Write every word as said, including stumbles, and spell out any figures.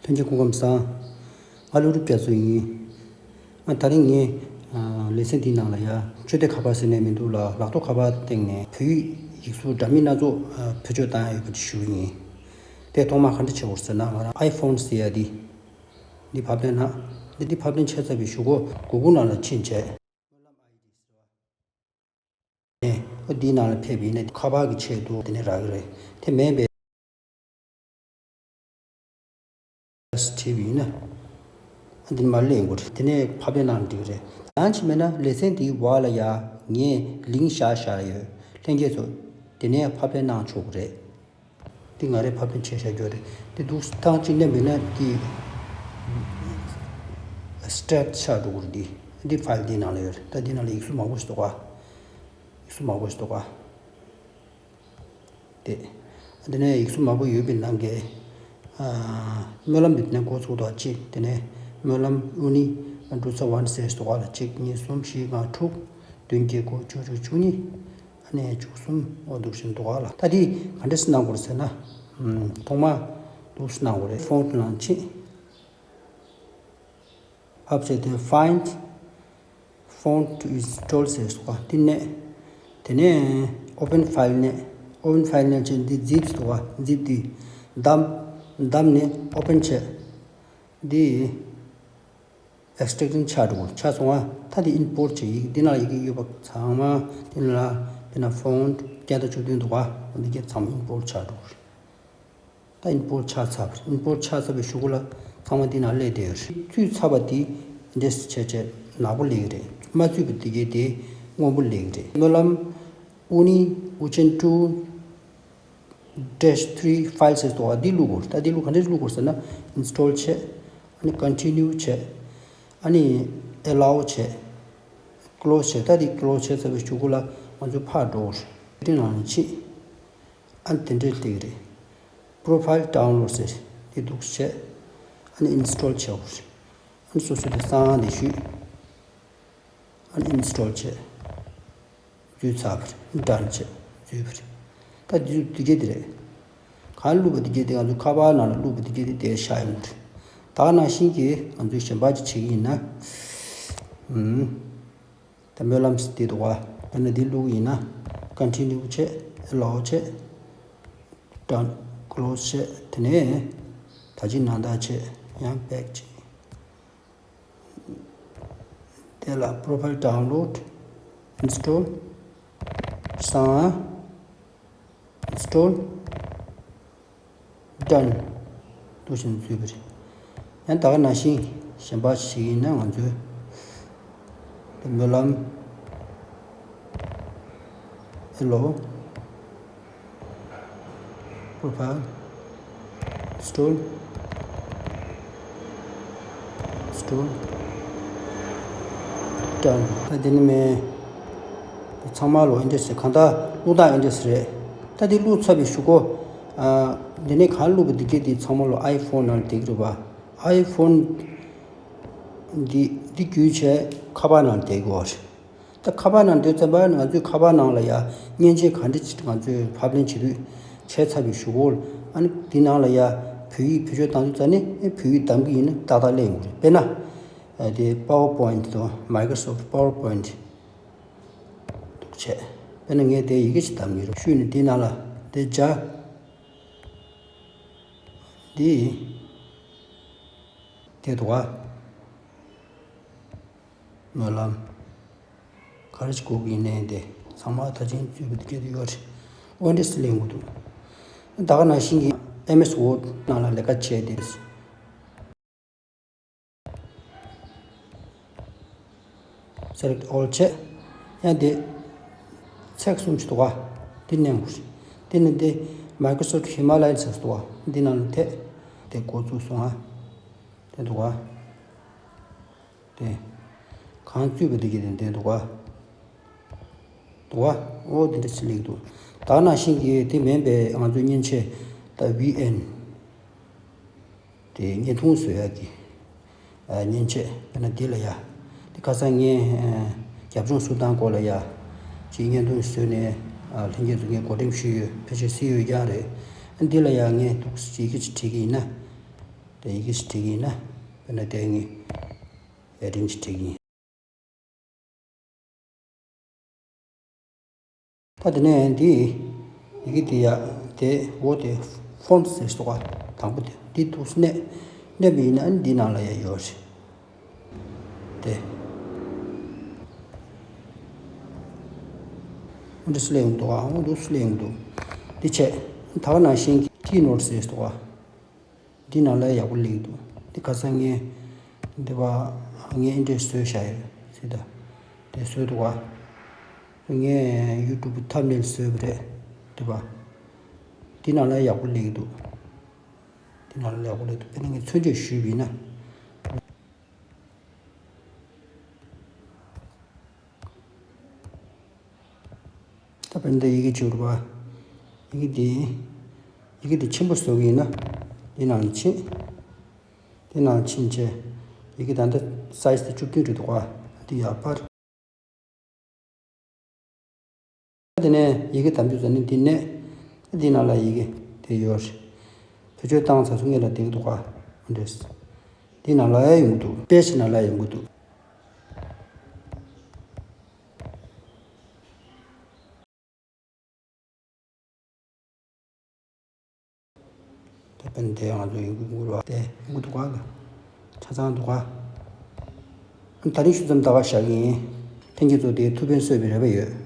ལྷན་རྒྱས་སྐུ་ཁམས་བཟང་། ང་ཀླུ་སྒྲུབ་རྒྱ་མཚོ་ཡིན། ཨ་ད་རིང་ངས་ཨ་ལེ་ཚན་འདིའི་ནང་ལ་ཡ་ཆོས་སྡེ་ཁ་པར་ཟེར་ནས་མི་འདུག་ལ། ལག་ཐོགས་ཁ་པར་སྟེང་ནས་བོད་ཡིག་ཡིག་གཟུགས་འདྲ་མིན་སྣ་ཚོགས་ཨ་བེད་སྤྱོད་བཏང་ཡ་ཡོད་པ་ཞུ་གི་ཡིན། དེ་ཐོག་མར་ག་འདྲ་བྱེད་དགོས་ཟེར་ན། ང་རང་ཨའི་ཕོན་ཟེར་ཡ་འདི་འདི་ཕབ་ལེན་གནང་། འདི་འདི་ཕབ་ལེན་བྱས་ཚར་བའི་གཞུག་གུ་གུ་གུལ་ནང་ལ་ཕྱིན་བྱས། ཨ་འདིའི་ནང་ལ་ཕེབས་པ་ཡིན་ན་ཁ་པར་གྱི་ཆེད་དུ་དེ་ནས་རག་གི་རེད། དེ་མིན་པའི་བྲིས་པ་ཡིན་ན་ཨ་འདི་མར་སླེབས་དགོས་རེད། དེ་ནས་ཕབ་ལེན་གནང་འགྲིག་གི་རེད། ཡང་ཅིག་མེད་ན་ལེ་ཚན་འདིའི་འོག་ལ་ཡ་ངས་ལིང་ཀི་བཞག་བཞག་ཡོད། ལྷན་རྒྱས་ཚོ་དེ་ནས་ཕབ་ལེན་གནང་ཆོག་གི་རེད། འདི་ང་རས་ཕབ་ལེན་བྱས་བཞག་རྒྱུ་རེད། འདི་འདུག་ཐང་གཅིག་ནས་མིན་ན་འདི་སི་ཊེག་ཆགས་འགྲོ་གི་རེད། འདི་འདི་ཕའིལ་འདིའི་ནང་ལ་ཡོད་རེད། ད་འདི་ནང་ལ་ཡིག་གཟུགས་མང་པོ་ཞིག་འདུག་ག་ཡིག་གཟུགས་མང་པོ་ཞིག་འདུག་ག་དེ། འདི་ནས་ཡིག་གཟུགས་མང་པོ་ཡོད་པའི་ནང་གི་ཨ་སྨོན་ལམ་འདི་ནས་འགོ་ཚུགས་འདུག་གཅིག་དེ་ནས་སྨོན་ལམ་དབུ་ནི་འབྲུ་ཚ་ཝན་ཟེར་འདུག་ག་ལ། གཅིག་གཉིས་གསུམ་བཞི་ལྔ་དྲུག་བདུན་བརྒྱད་དགུ་བཅུ་བཅུ་གཉིས། ཨ་ནི་བཅུ་གསུམ་འོ་འདུག་བཞིན་འདུག་ག་ལ། ད་འདི་ག་འདྲས་སེ་གནང་དགོས་རེད་ཟེར་ན། ཨམ་ཐོག་མ་འདུག་སེ་གནང་དགོས་རེད། ཕོན་ཊི་ནང་ཕྱིན། ཕབ་བྱས་ཏེ་ཕའིན་ཌི་ཕོན་ཊི་ཨིན་སི་ཊོལ་ཟེར་འདུག་ག་འདི་ནས། དེ་ནས་ཨོ་པན་ཕའིལ་ནས། ཨོ་པན་ཕའིལ་ནས་བྱས་འདི་ཛིབ་འདུག་ག་ཛིབ་འདི་བདམས། བདམས་ནས་ཨོ་པན་བྱས། འདི་ཨེགས་ཊེག་ཊིང་ཆགས་འགྲོ། ཆགས་སོང་ང་། ད་འདི་ཨིམ་པོར་ཊི་བྱས། ཡིག་འདི་ན་ཡི་གེ་ཡོད་པ་ཚང་མ་འདི་ན་ལ། འདི་ན་ཕོན་ཊི་བརྒྱ་དང་བཅུ་བདུན་འདུག་ག་འདི་གྱད་ཚང་མ་ཨིམ་པོར་ཊི་ཆགས་འགྲོ། ད་ཨིམ་པོར་ཊི་ཆགས་ཚར་བ་རེད། ཨིམ་པོར་ཊི་ཆགས་ཚར་བའི་གཞུག་གུ་ལ་ཚང་མ་འདི་ན་སླེབས་བསྡད་ཡོད་རེད། བཙུད་ཚར་བ་འདི་འདྲས་བྱས་བྱས་ནག་པོ་སླེབས་ཀྱི་རེད། མ་བཙུད་པ་འདི་གྱད་དེ་སྔོན་པོ་སླེབས་ཀྱི་རེད། སྨོན་ལམ་དབུ་ནི་ཨུ་ཅན་ཊུ་ཌེཤ་ཐི་རི་ཕའིལ་ཟེར་འདུག་ག་འདི་བླུག་དགོས། ད་འདི་བླུག་ག་འདྲས་བླུག་དགོས་ཟེར་ན། ཨིན་སི་ཊོལ་བྱས། ཨ་ནི་ཀོན་ཊི་ནིའུ་བྱས། ཨ་ནི་ཨེ་ལའོ་བྱས། ཀི་ལོ་སི་བྱས། ད་འདི་ཀི་ལོ་སི་བྱས་ཚར་བའི་གཞུག་གུ་ལ་ང་ཚོ་ཕར་འགྲོ་དགོས་རེད། འདི་ནང་ཕྱིན། ཨ་ནི་དེ་འདྲས་སླེབས་ཀྱི་རེད། པོ་རོ་ཕའིལ་ཌའུན་ལོཌ་ཟེར་འདི་འདུག་སེ་བྱས། ཨ་ནི་ཨིན་སི་ཊོལ་བྱས་དགོས་རེད། ཨ་ནི་སོ་སོ་དེ་གསང་བ་དེ་ཞུས། ཨ་ནི་ཨིན་སི་ཊོལ་བྱས། བཙུད་ཚར་བ་རེད། ཌན་བྱས། བཙུད་པ་རེད། ད་འདི་འདི་གྱད་དེ་རེད། གང་བླུགས་པ་འདི་གྱད་དེ། ང་ཚོ་ཁ་པར་ནང་ལ་བླུགས་པ་འདི་གྱད་དེ་དེ་བཞག་ཡོང་གི་རེད། ད་ག་ནང་བཞིན་གྱི་ང་ཚོས་གཞན་པ་ཅིག་བྱེད་ཀྱི་ཡིན་ན། ཨུམ། ད་སྨོན་ལམ་ཟེར་དེ་འདུག་ག་དཔེར་ན་འདི་བླུགས་ཡིན་ན། ཀོན་ཊི་ནིའུ་བྱས། ཨེ་ལའོ་བྱས། ཌན། ཀི་ལོ་སི་བྱས། དེ་ནས་ད་ཅི་ནང་ལྟར་བྱས། ཡང་བེག་བྱས། དེ་ལ་པོ་རོ་ཕའིལ་ཌའུན་ལོཌ། ཨིན་སི་ཊོལ། གསང་བ། ཨིན་སི་ཊོལ། ཌན། འདུག་བཞིན་བཙུད་པ་རེད། ཡང་ད་ག་ནང་བཞིན་གཞན་པ་ཞིག་ཡིན་ན། ང་ཚོའི་སྨོན་ལམ་ཨེ་ལའོ། པོ་རོ་ཕའིལ། ཨིན་སི་ཊོལ། ཨིན་སི་ཊོལ། ཌན། ད་འདི་ནི་མེད། ཚང་མ་ལོ་ཨེ་འདྲས་རེད། གང་ལྟར་བླུགས་སྟངས་ཨེ་འདྲས་རེད། ད་འདི་བླུགས་ཚར་བའི་གཞུག་གུ། ཨ། འདི་ནས་གང་བླུགས་པ་འདི་གྱད་དེ་ཚང་མ་ལོ་ཨའི་ཕོན་ནང་ལ་བསྡད་ཀྱི་རེད་པ། ཨའི་ཕོན་འདི་འདི་བརྒྱུད་བྱས་ཁ་པར་ནང་ལ་བསྡད་དགོས་པ་རེད། ད་ཁ་པར་ནང་སྡོད་ཙམ་པ་ང་ཚོའི་ཁ་པར་ནང་ལ་ཡ་མཉེན་ཆས་ག་འདྲ་ཅིག་ང་ཚོས་ཕབ་ལེན་བྱེད་དུས་བྱས་ཚར་བའི་གཞུག་གུ། ཨ་ནི་འདི་ནང་ལ་ཡ་བོད་ཡིག་བེད་སྤྱོད་བཏང་དུས་ཙ་ནས་བོད་ཡིག་བདམས་ཀྱི་ཡིན་ན་ཏག་ཏག་སླེབས་ཡོང་གི་རེད། དཔེར་ན། ཨ། དེ་པ་ཝར་པོའིན་ཊི་དང་མའི་ཀྲོ་སོབ་ཊི་པ་ཝར་པོའིན་ཊི་འདུག་བྱས། དཔེར་ན་ངས་དེ་ཡི་གེ་ཞིག་བདམས་ཀྱི་རེད། བཤུས་ནས་འདི་ནང་ལ་དེ་སྦྱར། འདི་དེ་འདུག་ག་སྨོན་ལམ། ག་རེ་ཞིག་དགོས་ཀྱི་ཡིན་ནའི་དེ་ཚང་མ་ད་ཅིང་བཙུད་པ་འདི་གྱད་དེ་ཡོད་རེད། འོ་འདྲས་སེ་ལེན་དགོས་འདུག་ད་ག་ནང་བཞིན་གྱི་ཨེམ་ཨེས་ཝར་ཌི་ནང་ལ་ལས་ཀ་བྱས་ཏེ། སེ་ལེག་ཊི་ཨོལ་བྱས། ཡང་དེ་ཚེག་གསུམ་ཞིག་འདུག་ག་དེ་མནན་དགོས་རེད། དེ་ནས་དེ་མའི་ཀྲོ་སོབ་ཊི་ཧི་མ་ལ་ཡན་ཟེར་འདུག་ག་འདི་ནང་ལ་ཐེབས། དེ་འགོ་བཙུགས་སོང་ང་། དེ་འདུག་ག་དེ། གང་བཙུད་པ་འདི་གྱད་དེ་འདི་འདུག་ག་འདུག་ག་འོ་དེ་འདྲ་ཞིག་སླེབས་འདུག་ད་ག་ནང་བཞིན་གྱི་དེ་མིན་པའི་ང་ཚོའི་མཉེན་ཆས། ད་ཝི་ཨེན། དེ་བརྙན་ཐུང་བཟོ་ཡག་གི། ཨ། མཉེན་ཆས། དཔེར་ན་འདི་ལ་ཡ། དེ་ཁ་སང་ངས། ཨ། རྒྱབ་ལྗོངས་སུ་བཏང་སྐོར་ལ་ཡ། ཅིག་བརྙན་ཐུང་བཟོས་ནས། ཨ། ལྷན་རྒྱས་ཚོ་ངས་བགོ་འགྲེམས་ཞུས་ཡོད། ཕལ་ཆེར་གཟིགས་ཡོད་ཀྱང་རེད། འདི་ལ་ཡ་ངས་འདུག་ཡི་གེ་ཅིག་བྲིས་ཀྱི་ཡིན་ན། དེ་ཡི་གེ་ཞིག་བྲིས་ཀྱི་ཡིན་ན། དཔེར་ན་དེ་ངས་ཧེ་ཌིང་ཞིག་བྲིས་ཀྱི་ཡིན། ད་དེ་ནས་འདི་ཡི་གེ་འདི་ཡ་དེ་འོ་དེ་ཕོན་ཊི་ཟེར་སོ་ག་དང་པོ་དེ་འདི་འདུག་སེ་མནན། མནན་པ་ཡིན་ན་འདི་ནང་ལ་ཡ་ཡོད་རེད། དེ། འདི་སླེབས་ཡོང་འདུག་ཨ། འདུག་སླེབས་ཡོང་འདུག་འདི་བྱས། ད་ག་ནང་བཞིན་གྱི་ཀི་ནོ་ཊི་ཟེར་འདུག་ཨ། འདི་ནང་ལ་ཡག་པོ་སླེབས་འདུག་འདི་ཁ་སང་ངས་འདི་བ་ངས་ཨིན་ཊི་རེ་སི་བཟོས་བཞག་ཡོད་ཟེར། ད་དེ་བཟོས་འདུག་ཨ། ངས་ཡུ་ཊུབ་ཐམ་ནེལ་བཟོས་པ་རེད། འདི་བ། འདི་ནང་ལ་ཡག་པོ་སླེབས་འདུག་འདི་ནང་ལ་ཡག་པོ་སླེབས་འདུག་དཔེར་ན་ངས་མཚོན་བརྗོད་ཞུས་པ་ཡིན་ན། ད་དཔེར་ན་ཡི་གེ་བྱུང་རུ་བ། ཡི་གེ་འདི། ཡི་གེ་འདི་ཆེན་པོ་བཟོ་གི་ཡིན་ན། འདི་ནང་ལ་ཕྱིན། འདི་ནང་ལ་ཕྱིན་བྱས། ཡི་གེ་ད་ལྟ་སའི་ཛི་དེ་བཅུ་བདུན་རེད་འདུག་ག་འདི་ཡར་ཕར། དེ་ནས་ཡི་གེ་དམ་བཅུ་ཟེར་ནི་འདི་ནས། འདི་ནང་ལ་ཡི་གེ་དེ་ཡོད་རེད། བེད་སྤྱོད་བཏང་ཚར་སོང་ངེད་ལ་དེ་གི་འདུག་ག་འདི་རེད། འདི་ནང་ལ་ཡང་ཡོང་གི་འདུག་པེ་ཇི་ནང་ལ་ཡང་ཡོང་གི་འདུག་དེ་བན་དེ་ང་ཚོ་ཡོང་གི་འགུལ་བ་དེ་ཡོང་གི་འདུག་ག་ཆ་ཚང་འདུག་ག་ད་རིང་ཞུ་མཚམས་ད་ག་བཞག་གི་ཡིན། ལྷན་རྒྱས་ཚོ་དེ་ཐུགས་ཕན་གསོས་པའི་རེ་བ་ཡོད།